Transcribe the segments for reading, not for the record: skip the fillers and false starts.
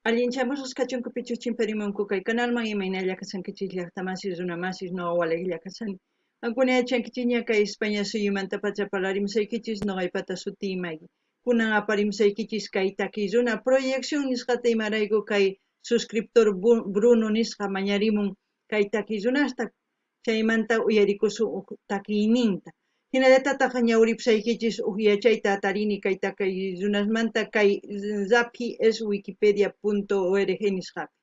Allinchamusqas kachunku pichus chimparimunku kay kanalman imaynalla kashankichis llaqtamasis runamasis noqa walejlla kashani. Qankuna yachankichikña kay España suyumantapacha parlarimusaykichis noqaypata sutiy Maggie. Kunan aparimusaykichis kay takiy runa proyección nisqata imarayku kay suscriptor Bruno nisqa mañarimun kay takiy runasta chaymanta uyarikusun uj takiyninta. Hinallatataj ñawripusaykichis uj yachayta tarini kay takiy runasmanta kay raphi es wikipedia.org nisqapi.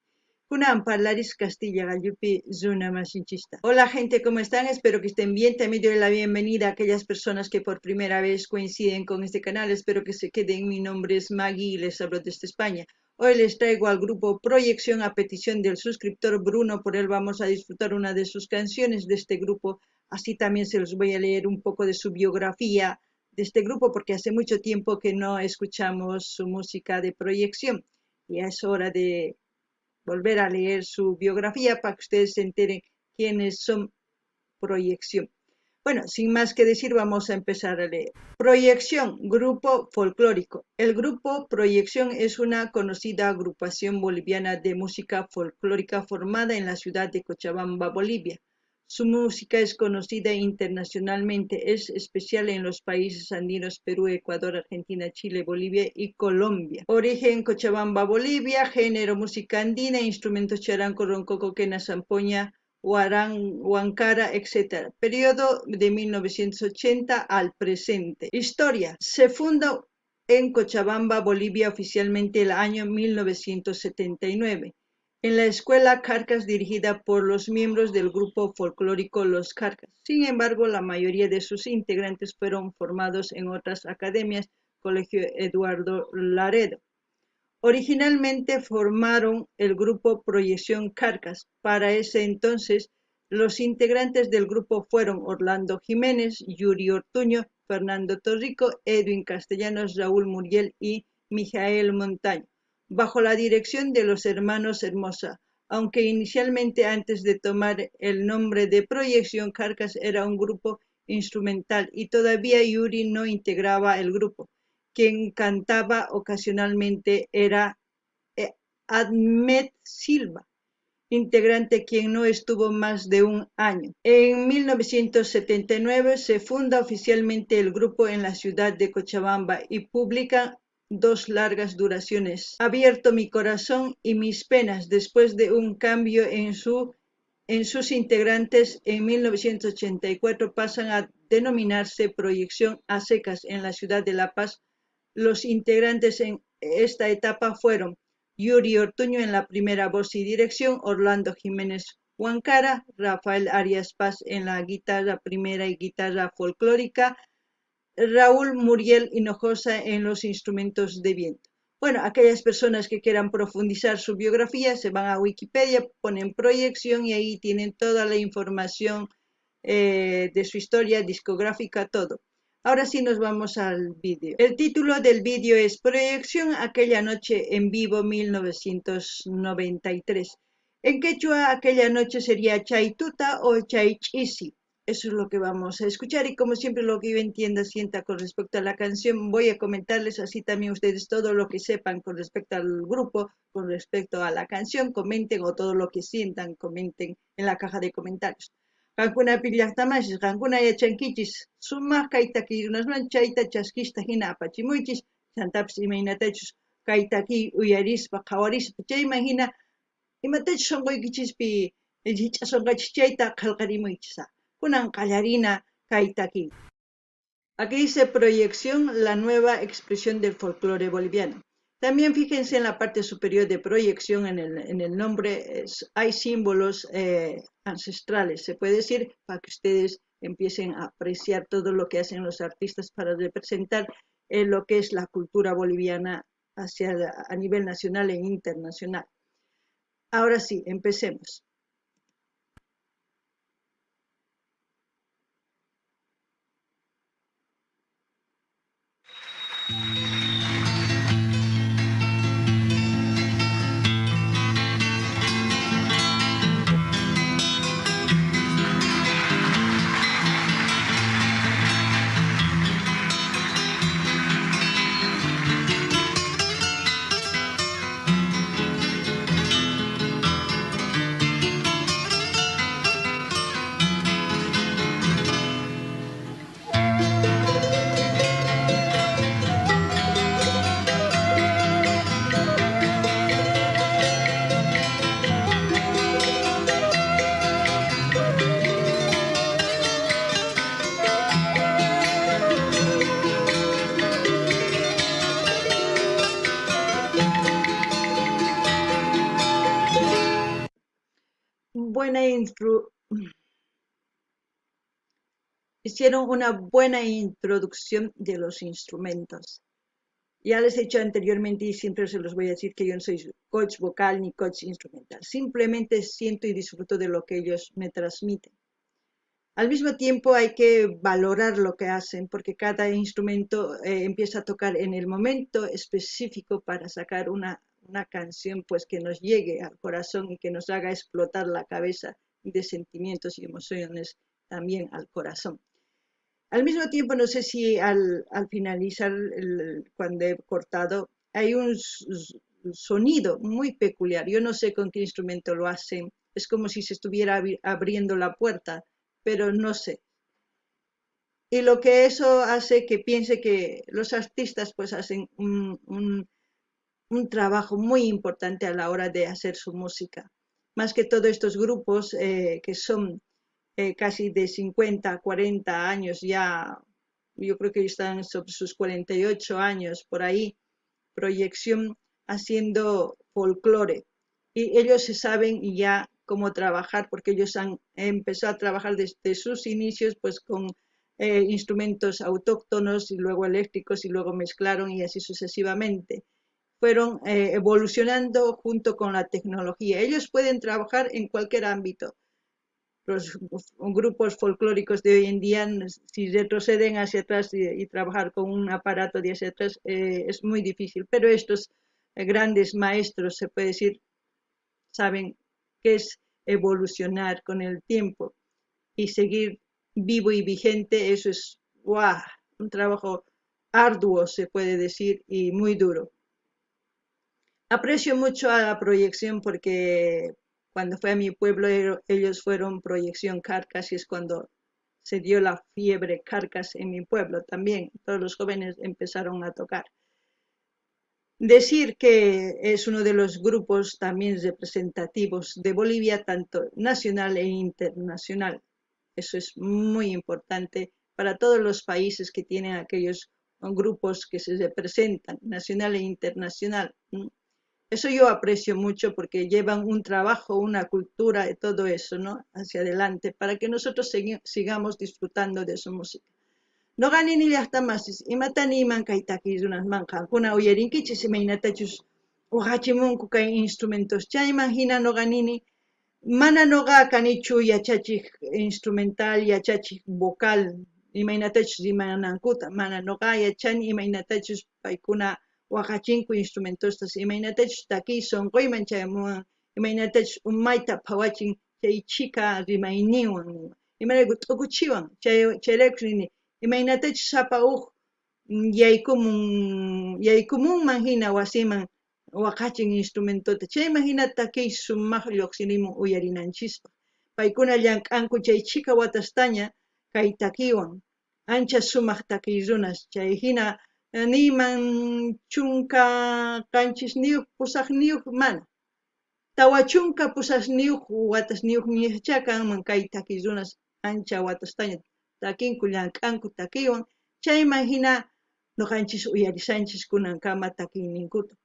Kunan parlaris Castilla qallupi runa masinchista. Hola gente, ¿cómo están? Espero que estén bien. También doy la bienvenida a aquellas personas que por primera vez coinciden con este canal. Espero que se queden. Mi nombre es Maggie y les hablo desde España. Hoy les traigo al grupo Proyección a petición del suscriptor Bruno. Por él vamos a disfrutar una de sus canciones de este grupo. Así también se los voy a leer un poco de su biografía de este grupo porque hace mucho tiempo que no escuchamos su música de Proyección. Y es hora de volver a leer su biografía para que ustedes se enteren quiénes son Proyección. Bueno, sin más que decir, vamos a empezar a leer. Proyección, grupo folclórico. El grupo Proyección es una conocida agrupación boliviana de música folclórica formada en la ciudad de Cochabamba, Bolivia. Su música es conocida internacionalmente, es especial en los países andinos Perú, Ecuador, Argentina, Chile, Bolivia y Colombia. Origen Cochabamba, Bolivia, género música andina, instrumentos charanco, roncoco, quena, zampoña, huancara, etc. Periodo de 1980 al presente. Historia. Se funda en Cochabamba, Bolivia, oficialmente el año 1979. En la escuela Carcas dirigida por los miembros del grupo folclórico Los Carcas. Sin embargo, la mayoría de sus integrantes fueron formados en otras academias, Colegio Eduardo Laredo. Originalmente formaron el grupo Proyección Carcas. Para ese entonces, los integrantes del grupo fueron Orlando Jiménez, Yuri Ortuño, Fernando Torrico, Edwin Castellanos, Raúl Muriel y Mijael Montaño, bajo la dirección de los hermanos Hermosa, aunque inicialmente antes de tomar el nombre de Proyección Carcas era un grupo instrumental y todavía Yuri no integraba el grupo. Quien cantaba ocasionalmente era Ahmed Silva, integrante quien no estuvo más de un año. En 1979 se funda oficialmente el grupo en la ciudad de Cochabamba y publica dos largas duraciones, Abierto mi corazón y Mis penas, después de un cambio en sus integrantes en 1984 pasan a denominarse Proyección a secas en la ciudad de La Paz. Los integrantes en esta etapa fueron Yuri Ortuño en la primera voz y dirección, Orlando Jiménez Huancara, Rafael Arias Paz en la guitarra primera y guitarra folclórica, Raúl Muriel Hinojosa en los instrumentos de viento. Bueno, aquellas personas que quieran profundizar su biografía se van a Wikipedia, ponen Proyección y ahí tienen toda la información de su historia discográfica, todo. Ahora sí nos vamos al vídeo. El título del vídeo es Proyección aquella noche en vivo 1993. En quechua aquella noche sería Chaytuta o Chaychisi. Eso es lo que vamos a escuchar y como siempre lo que yo entienda, sienta con respecto a la canción, voy a comentarles así también ustedes todo lo que sepan con respecto al grupo, con respecto a la canción, comenten o todo lo que sientan, comenten en la caja de comentarios. Qankuna llaqtamasis, qankuna yachankichis, sumaq kay takiy runasman chayta chaskista hina apachimuychis, chantapis imaynatachus kay takiy uyarispa, qhawarispa, chayman hina imatachus sunquykichispi rikch'asonqachis chayta qhelqarimuychis. Kunan qallarina kay takiy. Aquí dice Proyección, la nueva expresión del folclore boliviano. También fíjense en la parte superior de Proyección, en el nombre, hay símbolos ancestrales, se puede decir, para que ustedes empiecen a apreciar todo lo que hacen los artistas para representar lo que es la cultura boliviana a nivel nacional e internacional. Ahora sí, empecemos. buena hicieron una buena introducción de los instrumentos. Ya les he dicho anteriormente y siempre se los voy a decir que yo no soy coach vocal ni coach instrumental. Simplemente siento y disfruto de lo que ellos me transmiten. Al mismo tiempo hay que valorar lo que hacen, porque cada instrumento empieza a tocar en el momento específico para sacar una canción, que nos llegue al corazón y que nos haga explotar la cabeza de sentimientos y emociones también al corazón. Al mismo tiempo, no sé si al finalizar, cuando he cortado, hay un sonido muy peculiar. Yo no sé con qué instrumento lo hacen. Es como si se estuviera abriendo la puerta, pero no sé. Y lo que eso hace que piense que los artistas, hacen un trabajo muy importante a la hora de hacer su música. Más que todos estos grupos que son casi de 50, 40 años ya, yo creo que están sobre sus 48 años por ahí, proyección haciendo folclore. Y ellos se saben ya cómo trabajar, porque ellos han empezado a trabajar desde sus inicios, con instrumentos autóctonos y luego eléctricos y luego mezclaron y así sucesivamente. Fueron evolucionando junto con la tecnología. Ellos pueden trabajar en cualquier ámbito. Los grupos folclóricos de hoy en día, si retroceden hacia atrás y trabajar con un aparato de hacia atrás, es muy difícil. Pero estos grandes maestros, se puede decir, saben qué es evolucionar con el tiempo y seguir vivo y vigente. Eso es, ¡guau!, un trabajo arduo, se puede decir, y muy duro. Aprecio mucho a la proyección porque cuando fue a mi pueblo, ellos fueron proyección Kjarkas y es cuando se dio la fiebre Kjarkas en mi pueblo también. Todos los jóvenes empezaron a tocar. Decir que es uno de los grupos también representativos de Bolivia, tanto nacional e internacional. Eso es muy importante para todos los países que tienen aquellos grupos que se representan, nacional e internacional. Eso yo aprecio mucho porque llevan un trabajo, una cultura y todo eso, ¿no?, hacia adelante, para que nosotros sigamos disfrutando de su música. Noqa nini llaqtamasis, imata niyman kay takiy runasmanqa, qankuna uyarinkichis imaynatachus waqachimunku kay instrumentos. Chayman hina noqa nini, mana noqa kanichu yachachij instrumental, yachachij vocal, imaynatachus rimanankuta, mana noqa yachani imaynatachus paykuna waqachinku instrumentostas, imaynatachus takiy sonqoyman chayamuwan, imaynatachus umayta phawachin chay chhika rimayninwan, imarayku t'ukuchiwan, chayrayku nini, imaynatachus sapa uj yaykumunman hina wasiman waqachin instrumentota, chayman hina takiy sumaq lluqsirimun uyarinanchispaq. Paykuna llank'anku chay chhika watastaña kay takiwan, ancha sumaq takiy runas, chay hina niyman chunka qanchisniyuq pusaqniyuq mana, tawa chunka pusaqniyuq watasniyuq ñiqcha kanman kay takiy runas ancha watastaña takinku, llank'anku takiywan, chayman hina noqanchis uyarisanchis kunankama takiyninkuta.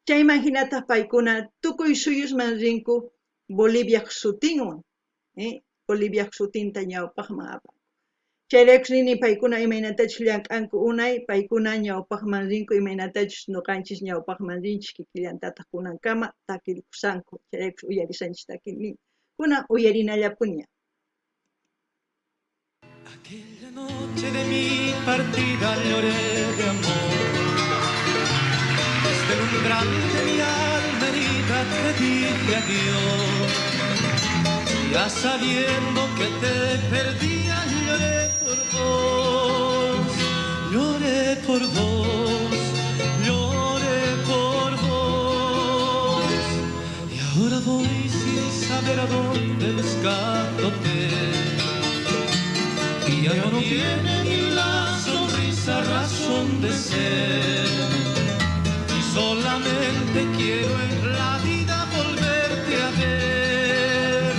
Chayman hinataq paykuna tukuy suyusman rinku Boliviaq sutinwan, Boliviaq sutinta ñawpaqman apanku. Chayraykus nini paykuna imaynatachus llank'anku unay, paykuna ñawpaqman rinku imaynatachus noqanchis ñawpaqman rinchis kikillantataq kunankama takirikushanku. Chayraykus uyarisanchis takiynin. Kunan uyarinallapuniña. Aquella noche de mi partida lloré de amor. Desde el umbral de mi alma herida te dije adiós. Ya sabiendo que te perdía, lloré por vos, lloré por vos, lloré por vos. Y ahora voy sin saber a dónde buscándote. Y ya no tiene ni la sonrisa razón de ser. Y solamente quiero en la vida volverte a ver,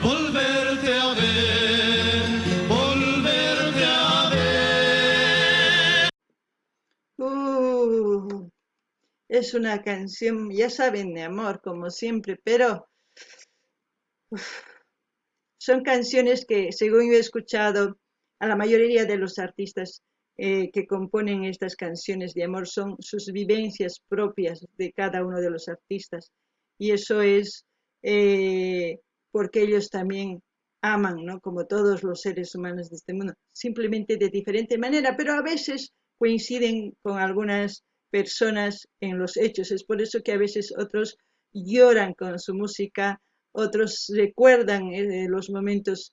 volverte a ver, volverte a ver. Es una canción, ya saben, de amor, como siempre, pero Uf. Son canciones que, según yo he escuchado, a la mayoría de los artistas que componen estas canciones de amor son sus vivencias propias de cada uno de los artistas. Y eso es porque ellos también aman, ¿no? Como todos los seres humanos de este mundo, simplemente de diferente manera, pero a veces coinciden con algunas personas en los hechos. Es por eso que a veces otros lloran con su música, otros recuerdan los momentos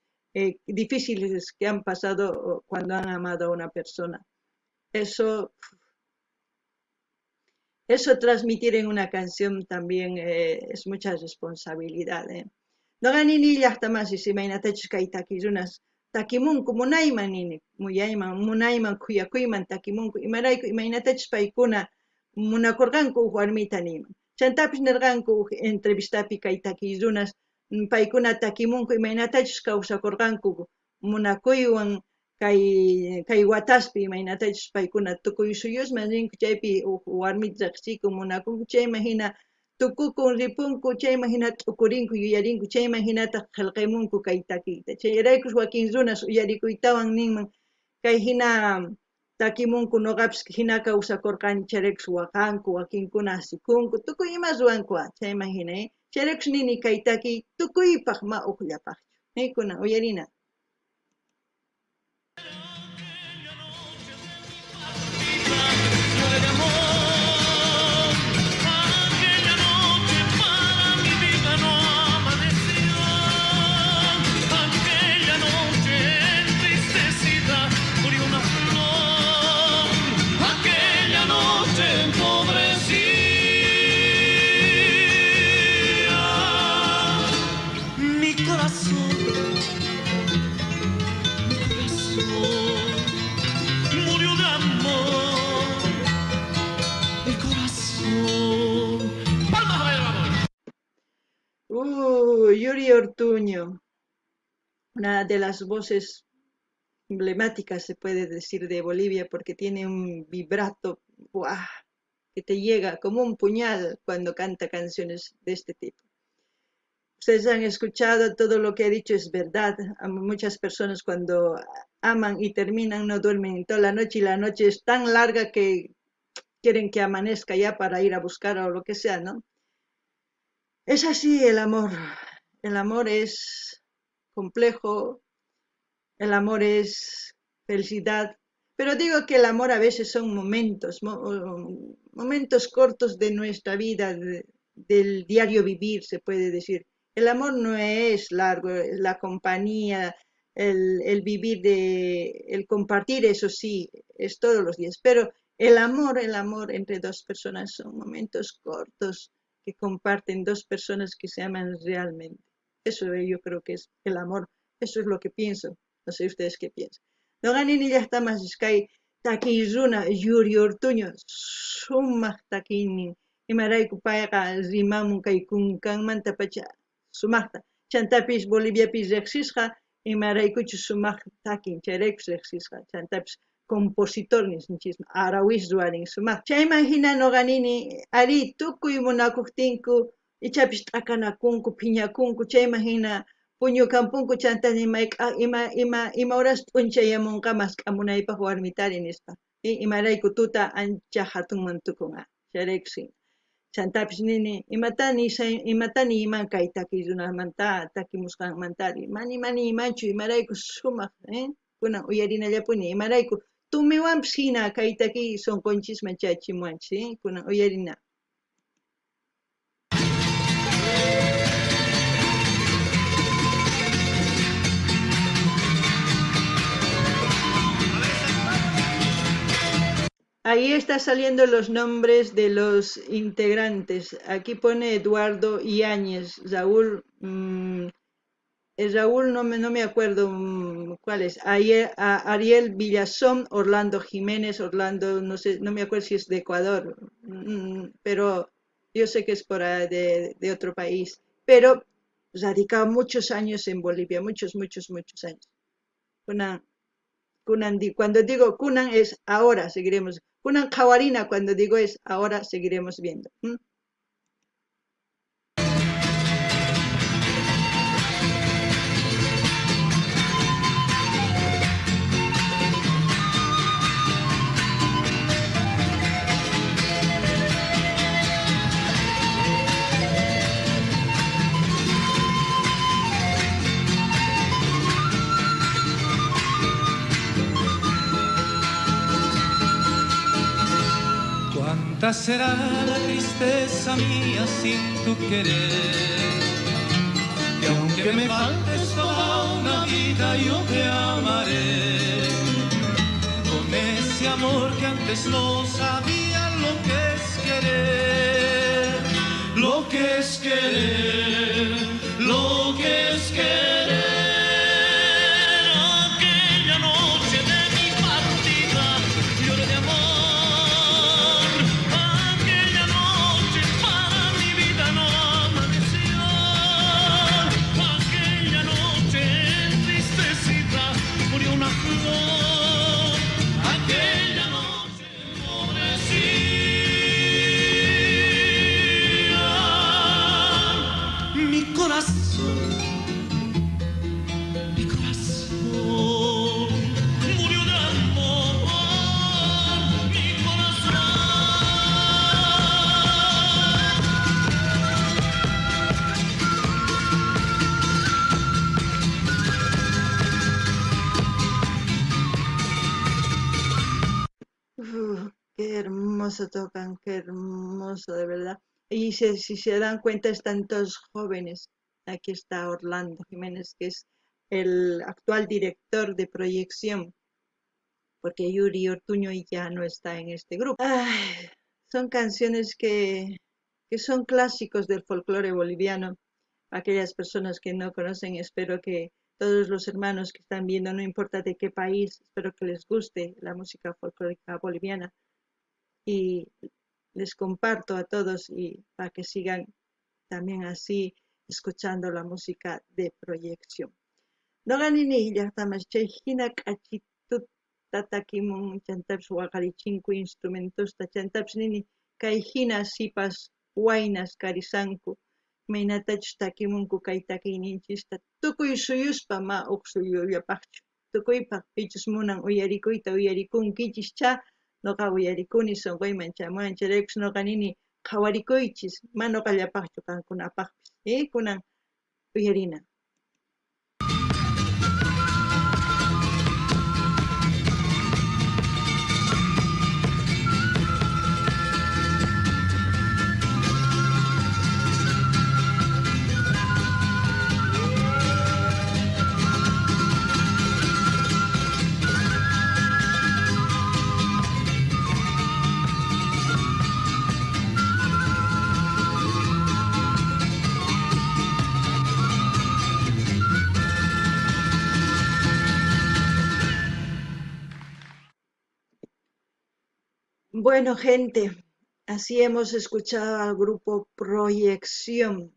difíciles que han pasado cuando han amado a una persona. Eso transmitir en una canción también es mucha responsabilidad. Noqa nini llaqtamasis imaynatachus kay takiy runas takimunku munayman nini, muyayman, munayman khuyakuyman takimunku, imarayku imaynatachus paykuna munakurqanku uj warmita niyman. Chantapis nirqanku uj entrevistapi kay takiy runas paykuna takimunku imaynatachus kawsakurqanku munakuywan kay wataspi imaynatachus paykuna tukuy suyusman rinku chaypi uj warmita riqsiku munakunku chayman hina tukukun ripunku chayman hina t'ukurinku yuyarinku chayman hinataq qillqaymunku kay takiyta. Chayraykus wakin runas uyarikuytawan ninman kay hina takimunku noqapis hina kawsakurqani chayraykus waqanku wakinkuna asikunku tukuy ima ruwanku chayman hina. Chayraykus nini kay takiy tukuypaq ma ujllapaqchu. Kunan uyarina. Yuri Ortuño, una de las voces emblemáticas, se puede decir, de Bolivia, porque tiene un vibrato, ¡buah!, que te llega como un puñal cuando canta canciones de este tipo. Ustedes han escuchado, todo lo que he dicho es verdad. A muchas personas cuando aman y terminan no duermen toda la noche y la noche es tan larga que quieren que amanezca ya para ir a buscar o lo que sea, ¿no? Es así el amor. El amor es complejo, el amor es felicidad, pero digo que el amor a veces son momentos, momentos cortos de nuestra vida, del diario vivir, se puede decir. El amor no es largo, es la compañía, el vivir, el compartir, eso sí, es todos los días, pero el amor entre dos personas son momentos cortos que comparten dos personas que se aman realmente. Eso yo creo que es el amor, eso es lo que pienso, no sé ustedes qué piensan. Noqa nini llaqtamasis kay takiy runa Yuri Ortuño sumaq takiynin, imarayku payqa rimamun kay kunkanmantapacha sumaqta. Chantapis Boliviapi riqsisqa, imaraykuchus sumaq takin, chayraykus riqsisqa, chantapis compositor nisnchisman, arawis ruwarin sumaq. Chayman hina noqa nini, ari tukuy munakuqtinku, ichapis t'akanakunku, phiñakunku, chayman hina puñukampunku, chanta ima horas p'unchayamunqa mask'amunaypaq warmitari nispa. Imarayku tuta ancha hatunman tukun, chayraykus hina. Chantapis nini, imatani iman kay takiy runamanta, takimusqanmantari, mani imanchu, imarayku sumaq, kunan uyarinallapuni, imarayku tumiwanpis hina kay takiy sunqunchisman chayachimuwanchis, kunan uyarina. Ahí está saliendo los nombres de los integrantes. Aquí pone Eduardo Yáñez, Raúl, Raúl no me acuerdo cuál es, Ariel Villazón, Orlando Jiménez, Orlando, no sé, no me acuerdo si es de Ecuador, pero yo sé que es por ahí de otro país, pero radicaba muchos años en Bolivia, muchos, muchos, muchos años. Cuando digo Kunan es ahora, seguiremos. Kunan Kawarina, cuando digo es ahora, seguiremos viendo. Tanta será la tristeza mía sin tu querer, que aunque me faltes toda una vida yo te amaré. Con ese amor que antes no sabía lo que es querer, lo que es querer, lo que es querer. Aquella noche de mi partida lloré de amor. Aquella noche para mi vida no amaneció. Aquella noche entristecida murió una flor. Aquella noche florecía mi corazón, mi corazón murió de amor, mi corazón. Uf, qué hermoso tocan, qué hermoso, de verdad. Y si se dan cuenta, están todos jóvenes. Aquí está Orlando Jiménez, que es el actual director de proyección, porque Yuri Ortuño ya no está en este grupo. Ay, son canciones que son clásicos del folclore boliviano. Aquellas personas que no conocen, espero que todos los hermanos que están viendo, no importa de qué país, espero que les guste la música folclórica boliviana. Y les comparto a todos y para que sigan también así escuchando la música de proyección. Noqa nini llaqtamas chay hina k'achituta takimun chantapis waqarichinku instrumentosta chantapis nini kay hina sipas waynas karisanku imaynatachus takimunku kay takiyninchista tukuy suyuspa ma uq suyullapaqchu tukuypaq pichus munan uyarikuyta uyarikunkichis cha noqa uyarikuni sonqoyman chamuwan chayraykus noqa nini qhawarikuychis ma noqallapaqchu qankunapaqpis kunan uyarina. Bueno, gente, así hemos escuchado al grupo Proyección.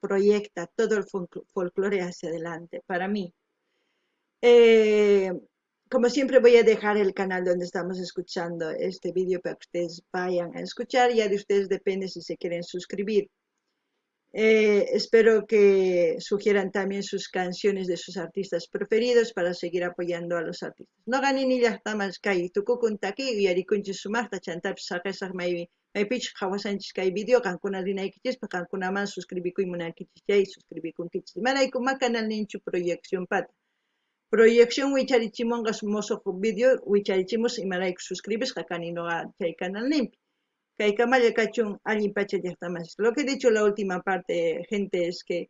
Proyecta todo el folclore hacia adelante, para mí. Como siempre voy a dejar el canal donde estamos escuchando este vídeo para que ustedes vayan a escuchar. Ya de ustedes depende si se quieren suscribir. Espero que sugieran también sus canciones de sus artistas preferidos para seguir apoyando a los artistas. Noqa nini llaqtamas kay tukukun taki uyarikunchis sumaqta chantapis saqesaq maypichus qhawasanchis kay video qankuna rinaykichispaq qankunaman suscribikuy munankichis chay suscribikunkichis. Imarayku ma canal ninchu proyección pata. Proyección wicharichimunqa mosoq video wicharichimus imarayku suscribisqa kani noqa chay canal ninpi. Kay kamalla kachun allin pacha llaqtamas. Lo que he dicho en la última parte, gente, es que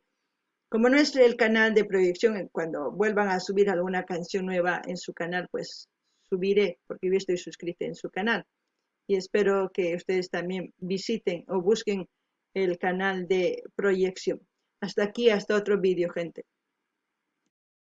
como no es el canal de proyección, cuando vuelvan a subir alguna canción nueva en su canal, pues subiré, porque yo estoy suscrita en su canal. Y espero que ustedes también visiten o busquen el canal de proyección. Hasta aquí, hasta otro vídeo, gente.